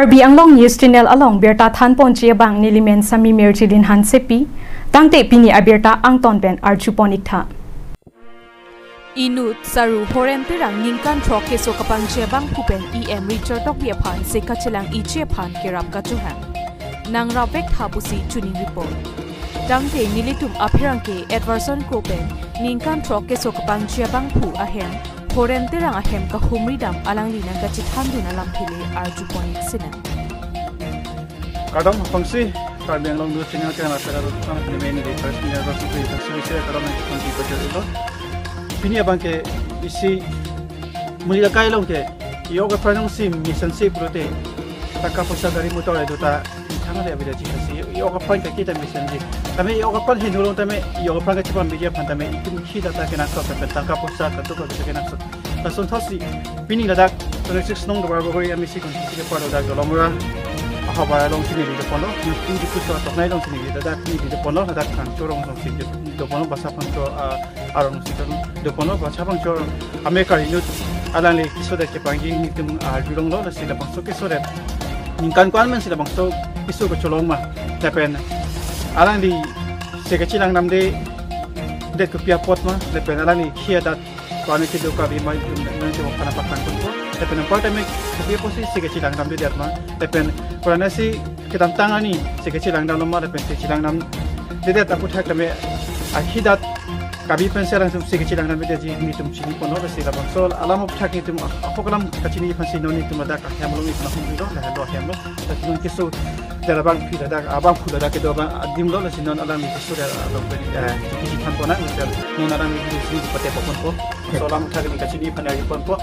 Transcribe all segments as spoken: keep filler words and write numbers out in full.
Karbi Anglong News Channel along birta thanponji abang nelimen Sami Mirjilin Hansepi, tangte pini abirta angton pen arjupon iktha. Inut Saru Horen Terang ningkan throk keso kapangji abangphu pen E M Richard Tokbi aphan se kachelang-iji aphan kerap kachohang. Nangrap vek tha pusi choningri pon. Tangte nelitum apherangke Edwardson Kro pen ningkan throk keso kapangji abangphu ahem Horen Terang ahem kahumri dam alangli nangkachethandun alamthe le arjupon ik sinang. Kardom aphansi, Karbi Anglong News Channel ke nang pera rutang pini main di first ni rasa pun itu suri suri kardom yang pun di pajar itu. Pini abangke isi muli lakai along ke, yok aphrang si mission si pulote, tangka poisa gari motor itu ta thang le abida ji si, yok aphrang ke kita mission ji. Tame yok aphrang Hindu along tame yok aphrang ke chepamebiji aphan tame itum khi data kenangsot, tangka poisa katu katu kenangsot. Lason thotsi pini ladak twenty-six nong Duarbagori M A C constituency kepar ladak Dolamara ahavar alongsi neli doponlo, nang pini di pusa toknai alongsi neli ladak neli doponlo, ladak Phangcho arong alongsi doponlo, Basa Phangcho, ah, arongsi doponlo, Basa Phangcho amekar inut alangli keso det kepangji nelitum, ah, arjulonglo, lasi labangso keso det ningkan ko-an mensi labangso keso kacholong ma, lapen alangli se kachelang damde det kopi apot ma, lapen alangli khi adat ko-an kedo kabi ma itum nangtum aphan apaklang ponpo. Lapen anpar tame kopi apotsi se kachelang damde det ma. Lapen ko-an si kedamtang arni se kachelang damlo ma, lapen se kachelang damde det aputhak tame akhi adat kabi pensi alangtum se kachelang damde detji nelitum chiniponlo, lasi labangso alam aputhak nelitum ahok alam kachini aphansi non nelitum ladak ahem along nelitum ahumrilo, lahelo ahem lo. Lasi non keso det abangpi ladak, abangphu ladak kedo abang adimlo, lasi non alangli keso det along pen, eh, chiki chithan ponang, lasi non alangli keso pate ponpo. So alam aputhak neli kachini aphan arjuponpo.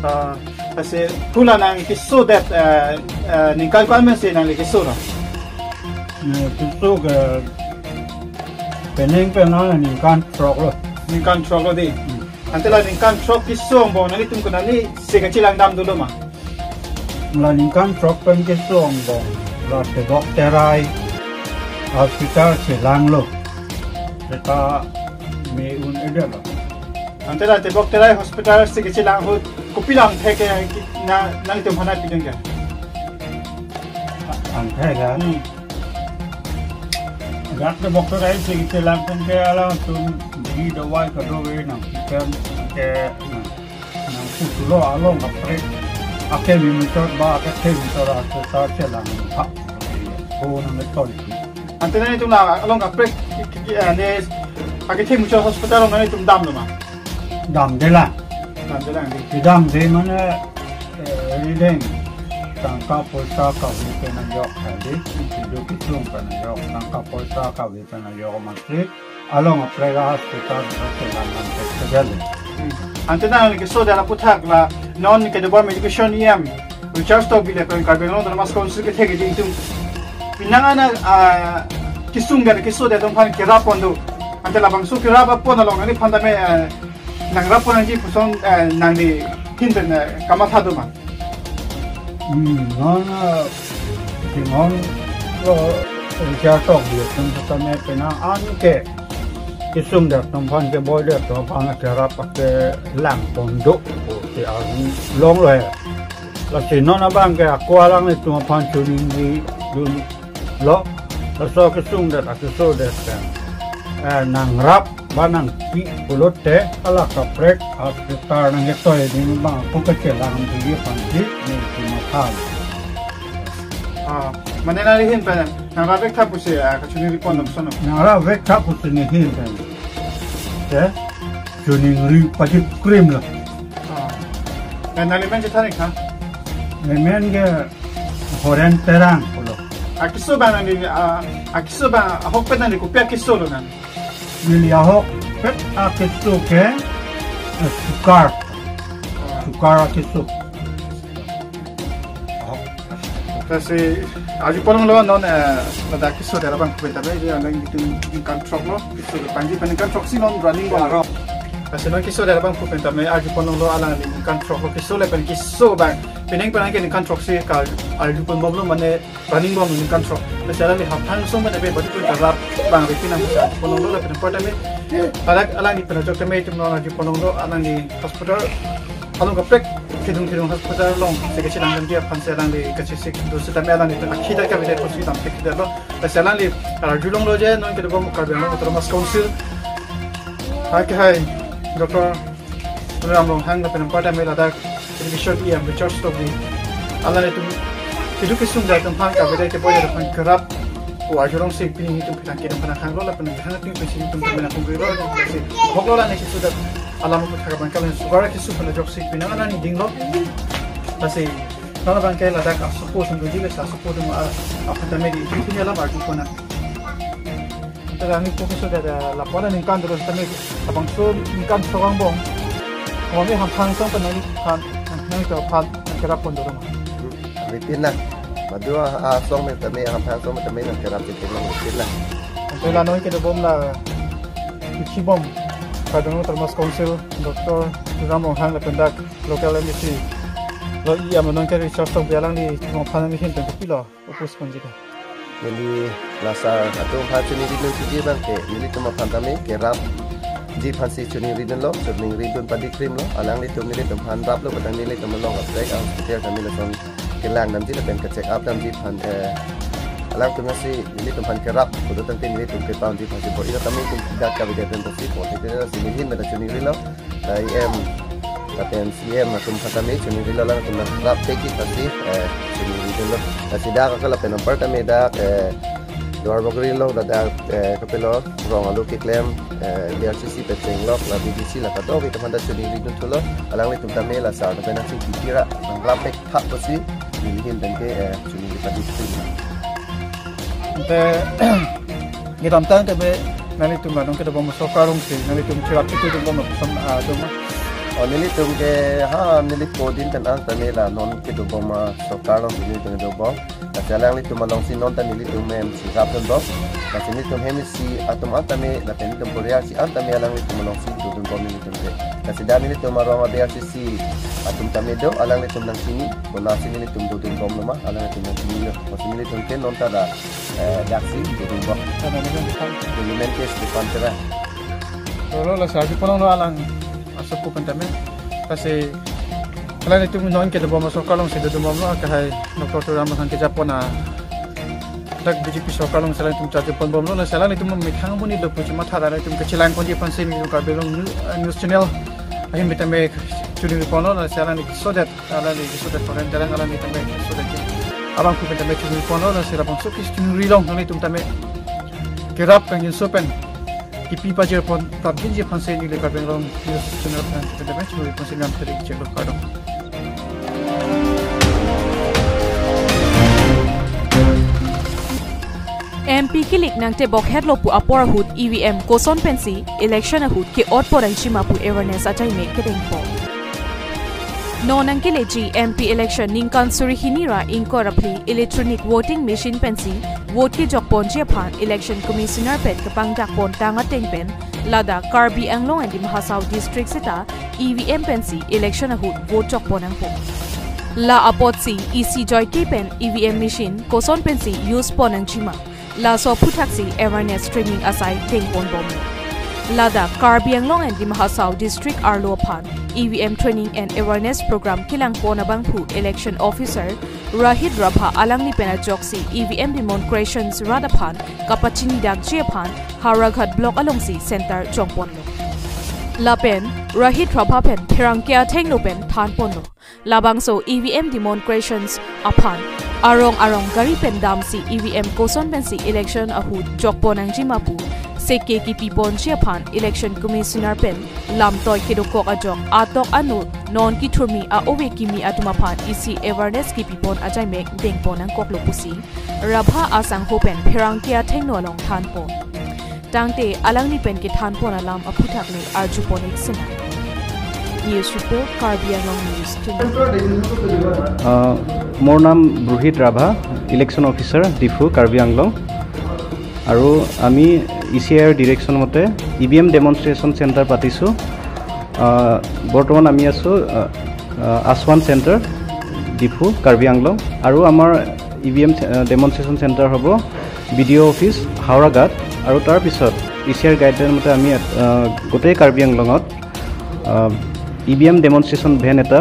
Ah, lasi phu la nang keso det, eh, eh, ningkan ko-an mensi nangli keso lo? Nang keso ke penang penang ningkan throk lo. Ningkan throk lo dei. Hmm. Ante la ningkan throk keso angbong nanglitum konatsi se kachelang dam dolo ma? La ningkan throk pen keso angbong la tebok terai hospital chelanglo. Seta me un-edetlo. Ante la tebok terai hospital se kachelang ahut kopi lamthe ke na, nangtum aphan nangpidun ke? Lamthe ke? Hmm. Dak tebok terai se kachelang pen ke alangtum dei dawai kadokave nangpi pen ke nang, nangpulo along kaprek aketheng motor ba aketheng motor ase ta chelang ha. Ko nang tol. Ante nanglitum la along kaprek ki, ki, ki, eh, ne aketheng motor hospital along nanglitum damlo ma? Damdelang. Damdelang dei. Kedamde mane, eh, rideng tangka poisa kave pen ajok kali, kedo kesung pen ajok, tangka poisa kave pen ajok mati, along kaprek a hospital kachelang pen kejal. Hmm. Ante nang keso det aputhak la non kedobom education E M Richard Tokbi lapen Karbi Anglong Autonomous Council kethe kejing atum penang ana, ah, kesung det keso det atum aphan kerap pon do. Ante labangso kerap pon along nangliphan tame, eh, nangrap pon nangji puson, eh, nangli ahin pen, eh, kamatha do ma? Hmm, non, eh, si non lo, eh, Richard Tokbi atum tame penang an ke kesung det atum aphan, keboi det atum aphan kerap pakelang pon do pusi arjulonglo he. Lasi non abangke ako alanglitum aphan choningrilo. Laso kesung det akeso det pen, eh, nangrap ba nangpi pulote hala kaprek hospital nangketoi ding abang ako kachelang dingji aphansi neli mathalo. Ah, mane nangli ahin pen nangrap vek tha pusi, ah, kachoningri pon dam sono. Nangrap vek tha pusi neli ahin pen. Te choningri pajik krimlo. Ah. Nangli men chethan ik tha? Neli men ke Horen Terang pulo. Akeso abang nangli, ah, akeso abang ahokpet nangli kopi akeso lo nang? Neli ahokpet akeso ke, eh, sukar. Ah. Sukar akeso. Ahok. Lasi arjupon longlo non, eh, ladak keso det abangphu pen tame, jadi alangtum ningkan throk lo, keso pangji pen ningkan throksi non running bom. Lasi non keso det abangphu pen tame arjupon longlo, alangli ningkan throk lo keso lapen keso abang penang penang ke ningkan throksi ka arjupon bomlo, mane running bom ningkan throk. Lasi alangli haphan song pen tame badi pen karap abang ripi nang arjupon longlo lapen anpar tame. Adak alangli pen ajok tame itum non arjupon longlo, alangli hospital along kaprek Kedung Kedung Hospital alongsi kachilangdamji aphansi alangli kachesik do sitame alanglitum akhei ta kavedet pusi damthekthedetlo. Lasi alangli arjulonglo je non kedobom Karbi Anglong Autonomous Council akehai Doctor Tuliram Ronghang lapen anparta me ladak Education E M Richard Tokbi, alanglitum keduk kesung atum aphan kavedet keboi atum aphan kerap pu arjulongsi pini nelitum pherangke atum aphan nangkhanglo lapen nangkhang atum pusi nelitum kami nangkhang rilo. Lasi hoklo la nangsi sudah alam aphuthak abang kalian sugar kesu pen ajoksi pini nangdinglo. Lasi non abangke ladak asopo sungguji lasi asopo atum a-, aphan tame di isi alam arju pona. Tadi kami fokus sudah ada laporan ningkan terus tame abang so ningkan seorang bong. Kami hamphang song pen nangli phan, nangli ke phan, nangkerap pon dorong. Ritin na. Madu a, asong me tame, hamphang song me tame nangkerap ritin na, ritin na. Ante la noi kedobom la ichi bom. Karbi Anglong Autonomous Council, Doctor Tuliram Ronghang lapen dak local M A C lo E M non ke Richard Tokbi alangli mophan ahin pen kopilo oppose ponji ke. Neli la sar atum aphan choningri dun thuji abangke, nelitum aphan tame kerapji aphansi choningri dunlo, choningri dun padi krimlo, alanglitum nelitum aphan raplo, petang nelitum along atrek a hospital tame lason kelangdamji lapen ke-check up damji aphan, eh, alangtum nasi nelitum aphan kerap, kudu tangte nelitum kepaunji aphansi bor-i tame nelitum dak kavedet pen pusi, bor-i tangte si neli ahin pen choningri lo. Lai E M lapen C E M atum aphan tame choningrilo, alangtum nang raptekji aphansi, eh, choningrilo. Lasi dak akal lapen anparta me dak, eh, Duarbagori along dak, eh, kopilo rong alu keklem, eh, B R C C pen chenglok la B D C la kadokave atum aphan ta choningri dun thulo, alanglitum tame la sar atum pen nangchingki ra nangraptek tha pusi neli ahin pen ke, eh, choningri padi thulo. Ante kedamtang tame nanglitum anong kedobom sorkar alongsi nanglitum chirap itu dum bom som, ah, dum. Oh, nelitum ke ha neli po din pen an tame la non kedobom, ah, sorkar alongsi nelitum kedobom. Lasi alanglitum alongsi non ta nelitum hem si rap dun bom. Lasi nelitum hem si atum an tame lapen nelitum Korea si an tame alanglitum alongsi dodun bom nelitum ke. Lasi dak nelitum arong a B R C C atum tame do, alanglitum nangchini, bonasi nelitum dodun bomlo ma, alanglitum nangchinilo. Bonasi nelitum ke non ta dak, eh, daksi dodun bom. Tame nelitum kan. Dolimen ke sepan tera. Lolo la sarju ponong lo alang asopo pen tame. Lasi alanglitum non kedobom sorkar alongsi dodun bomlo, akehai Doctor Tuliram Ronghang kejapon a dak B J P sorkar alongsi alanglitum charju pon bomlo, lasi alanglitum methang buni lo pusi matha alanglitum kachelangponji aphansi nelitum Karbi Anglong New-, eh, News Channel ahin pen tame choningri ponlo, lasi alangli kesodet, alangli kesodet foreign terang alangli tame kesodet abang pen tame choningri ponlo, lasi labangso kechoningri along nanglitum tame kerap kangjinso pen kipi pajir pon prapjinji aphansi neli Karbi Anglong News Channel pen tame choningri ponsi nang kiri chelo, kardom. M P kilik nangtebok hetlo pu apor ahut E V M koson pensi election ahut ke-ot pon nangjima pu awareness achai mek kedengpo. Non nangkeleji M P election ningkan suri hini ra ingkoi ra phli electronic voting machine pensi vote kejok ponji aphan Election Commissioner pen kepangdak pon tang ateng pen ladak Karbi Anglong and Dima Hasao district seta E V M pensi election ahut vote jok pon nangpo. La apotsi isi joike pen E V M machine koson pensi use pon nangjima, laso aphuthaksi awareness training asai deng pon bomlo. Ladak Karbi Anglong and Dima Hasao district arlo aphan E V M training and awareness program kelang pon abangphu election officer Rahit Rabha alangli pen ajoksi E V M demonstrations rat aphan kapachinidakji aphan Howraghat block alongsi center jong ponlo. Lapen Rahit Rabha pen pherangke athengno pen than ponlo. Labangso E V M demonstrations aphan arong arong gari pen damsi E V M koson pensi election ahut jok pon nangjima pu seke kipi ponji aphan Election Commissioner pen lamtoi kedokok ajok atok anu non kithurmi a-ove kimi atum aphan isi awareness kipi pon achai mek deng pon nangkoklo pusi Rabha asangho pen pherangke athengno along than pon. Tangte alangli pen kethan pon alam aphuthak le arju pon ik sina. News report, Karbi Anglong News. আহ, মোৰ নাম Rohit Rabha, election officer Diphu, Karbi Anglong. আৰু আমি E C আইৰ direction মতে E V M demonstration centre পাতিছোঁ। আহ, বৰ্তমান আমি আছোঁ, আহ, আহ, আছৱান চেণ্টাৰ, ডিফু, কাৰ্বি আংলং। আৰু আমাৰ ই ভি এম চে-, আহ, ডেমনষ্ট্ৰেশ্যন চেণ্টাৰ হ'ব B D O' office, Howraghat. আৰু তাৰ পিছত ই চি আইৰ গাইডলাইন মতে আমি, আহ, গোটেই কাৰ্বি আংলঙত, আহ, E V M demonstration van এটা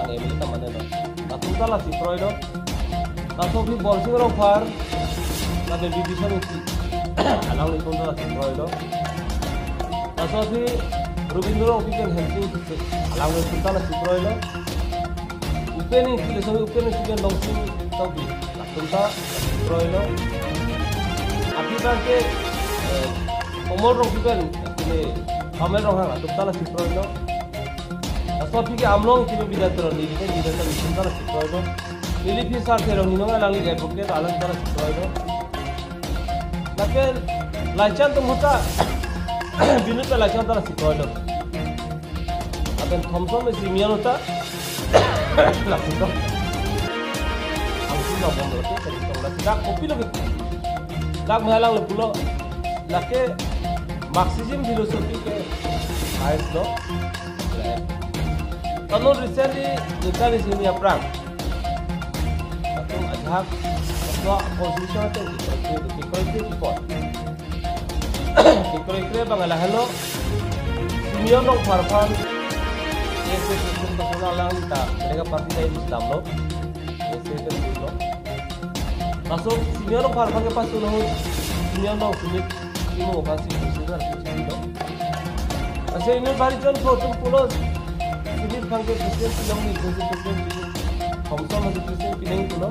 alang M L A ta mane lo. Latum ta lasi kroilo. Laso aphi Bolsing Rongphar, lapen Bibhishan Ingti, alanglitum ta lasi kroilo. Laso aphi Robindro Rongpi pen Hemsing Ingti, alanglitum ta lasi kroilo. Upen Ingti, laso Upen Ingti pen Longsing Tokbi, latum ta lasi kroilo. Aphi abang ke, eh, Komol Rongpi pen, ini, Kamel Ronghang, latum ta lasi kroilo. Laso aphi ke Amlong Ingti pen Bidya Teron, neli pen Bidya Teron, latum ta lasi kroilo. Neli aphi Sar Terong Inong, alangli advocate, alang ta lasi kroilo. Lapen Laichan atum ahut ta, Binut pen Laichan ta lasi kroilo. Lapen Thomson pen Simian ahut ta, lasi kroilo. Angsun labom lo, lasi kroilo. Dak kopi lo ke. Dak mehang le pulo. Lake Marxism philosophy ke science lo. Latum recently ningkan isi hini aphrang, latum ajahak, latum constitution ateng kekroikre, kekroikre kepon. Kekroikre abang lahelo, Simeon Rongphar aphan, A S A president pasun alang ta, mereka party ta ini sedang lo, A S A president lo. Laso Simeon Rongphar aphan kepasun ahut, Simeon Rong Sumit Timung aphan si president lo. Laso ini bari jon pho atum pulo, Sumit aphan ke president pinangji, president, president, Thomson aphan si president pinangji pulo.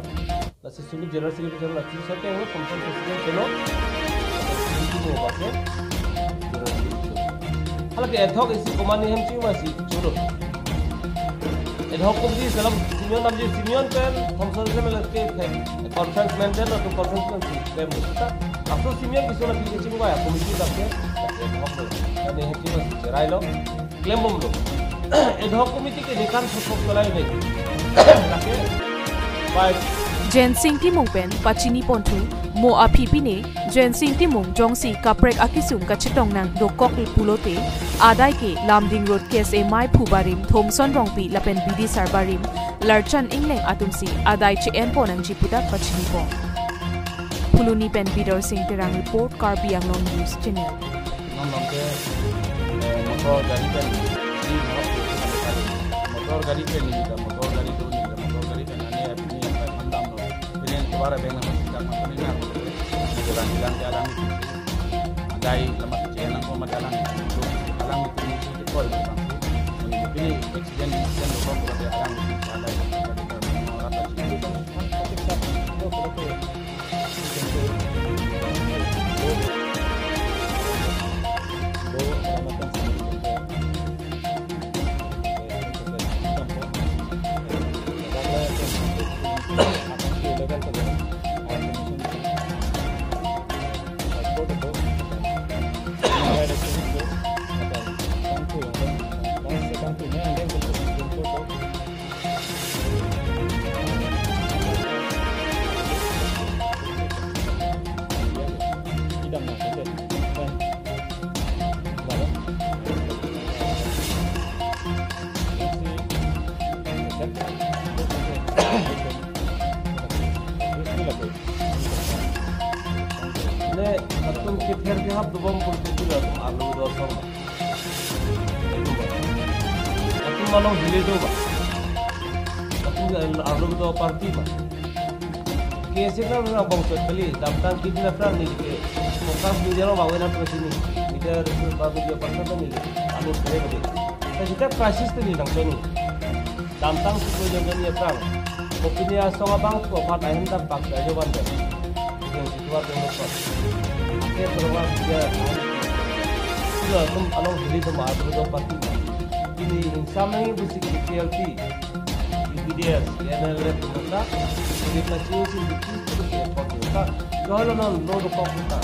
Laso Sumit general secretary lo, laso ateng lo Thomson president lo. Laso Sumit Timung aphan ke general secretary. Halake ad hoc isi komani hem chingvai si cholo. Ad hoc committee selam Simeon damji, Simeon pen Thomson selam lake conference maintain lo, to conference maintain klem lo. Laso Simeon keso aphi kechingvai committee dam ke ad hoc lo. Ani hem chingvai si cherai lo. Klembom lo. Ad hoc committee ke ningkan sosok kalai ne. Lake, bai. Jensing Timung pen pachini ponthu, mo aphi pine, Jensing Timung jongsi kaprek akesung kachetong nang dokok pulote, adai ke Lumding Road K S A maiphu barim, Thomson Rongpi lapen Bidisar barim, Larchan Engleng atum si adai che-en pon nangji pu ta pachini pon. Phuloni pen Bidor Sing Terang report, Karbi Anglong News Channel. Non lom ke, eh, motor gari pen si mohok ke si kami kali. Motor gari pen ni kita, motor gari tu ni kita, motor gari pen ani app ni apa mandam lo. Pini yang keluar abang nama kita, maka ni nak. Jalan-jalan ke alam itu. Adai lama kecil, alang ko mata alang itu. Alang itu ni si kepol ni bang. Ini pini accident, accident lo ko berarti alang itu. Adai. Ne, latum kether kehap dobom pulpit latum arlo do asong ma. Latum ma along hile do ma. Latum arlo do party ma. K S A ka na bong chot kali, damtang kidney aphrang neli ke. Focus media along bang wena to sini. Media resource ba media person to neli. Anu kere bagi. Kita crisis to neli nang sini. Damtang si ko jong jong aphrang. Kopine asong abang ko pat ahem dam pak sa jo ban dam. Yang situar dong ko. Ake terwa dia. Sila tum along hili tum adu do party. Ini insam nang ibu si K P L T, U P D S, N L F tum ta. Ini kaciu si buki tu si pot ta. Kalau non lo do kok ta.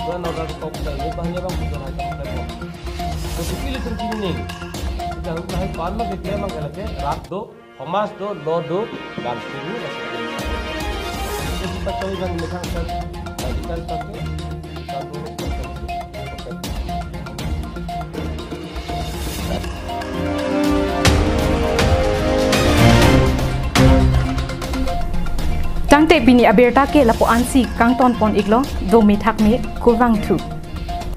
Dua nau do kok ta. Ini banyak bang bukan hanya kok. Betul itu sini nih. Kita harus naik pan mah kita emang kalau ke rak do. Hamas do, lo do, dan sini masih ada. Itu kita cari yang megang kan, tadi kan pakai, kita dulu pakai. Tangte pini abirta ke lapu-an si kangton pon iklo, do methak me kurvangthu.